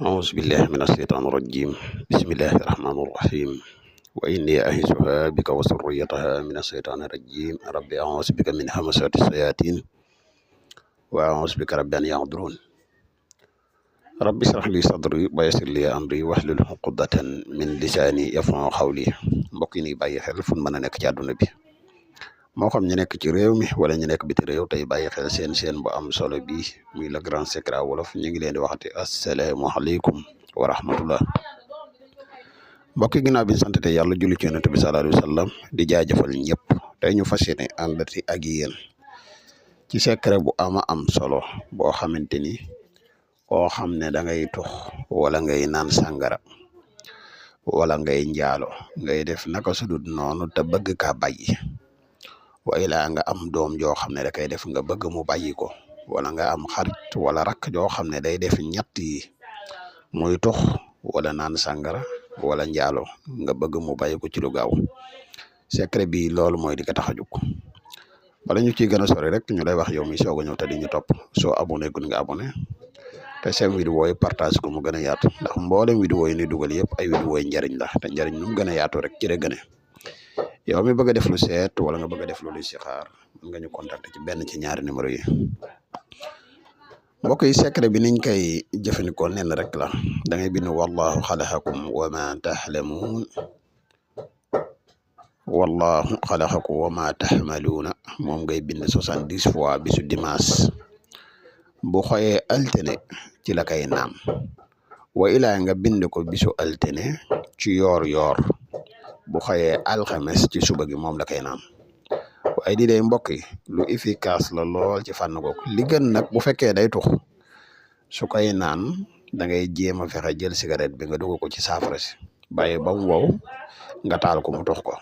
أعوذ بالله من الشيطان الرجيم بسم الله الرحمن الرحيم وإني أعيذها بك وذريتها من الشيطان الرجيم ربي أعوذ بك من همزات الشياطين وأعوذ بك رب أن يحضرون ربي اشرح لي صدري ويسر لي أمري واحلل عقدة من لساني يفقهوا قولي mbokk yi ni bàyyi xel fu mën a nekk ci àdduna bi moo xam ñu nekk ci réew mi wala ñu nekk biti réew tey bàyyi xel seen bu am solo bi muy le grand secret wolof ñu ngi leen di waxati asalaamaaleykum wa rahmatullah mbokk yi ginnaaw bi ñu sant te yàlla julli ci yonent bi sallallahu alayhi wa sallam di jaajëfal ñëpp tey ñu fas yéene àndati ak yéen ci secret bu am solo boo xamante ni koo xam ne da ngay tux wala ngay naan sàngara wala ngay njaalo ngay def naka sudut noonu te bëgg kaa bàyyi wa ilaa nga am doom joo xam ne da koy def nga bëgg mu bàyyi ko wala nga am xarit wala rakk joo xam ne day def ñett yi muy tux wala naan sàngara wala njaalo nga bëgg mu bàyyi ko ci lu gaaw secret bi loolu mooy di ko tax a jóg bala ñu ciy gën a sori rek ñu lay wax yow mi soog a ñëw te di ñu topp soo abonné gun nga abonné te seen vidéo yi partage ko mu gën a yaatu ndax mboolem vidéo yi ni dugal yëpp ay vidéo yi njariñ la te njariñ nu mu gën a yaatu rek ci la gën a yow mi bëgg a def lu seet wala nga bëgg a def lu listixaar mën nga ñu contacter ci benn ci ñaari numéro yi mbokk yi secret bi niñ koy jëfandikoo nen rek la da ngay bind wallahu xalaqakum wa ma taxlamuun wallahu xalaqakum wa ma taxmaluuna moom ngay bind 70 fois bisu dimanche bu xooyee altine ci la kay naam wa ilaa nga bind ko bisu altine ci yoor bu xëyee alxames ci suba gi moom la koy naan waaye di day mbokk yi lu efficace la lool ci fànn googu li gën nag bu fekkee day tux su koy naan da ngay jéem a fexe jël cigarette bi nga dugg ko ci saafara si bàyyi ba mu wow nga taal ko mu tux ko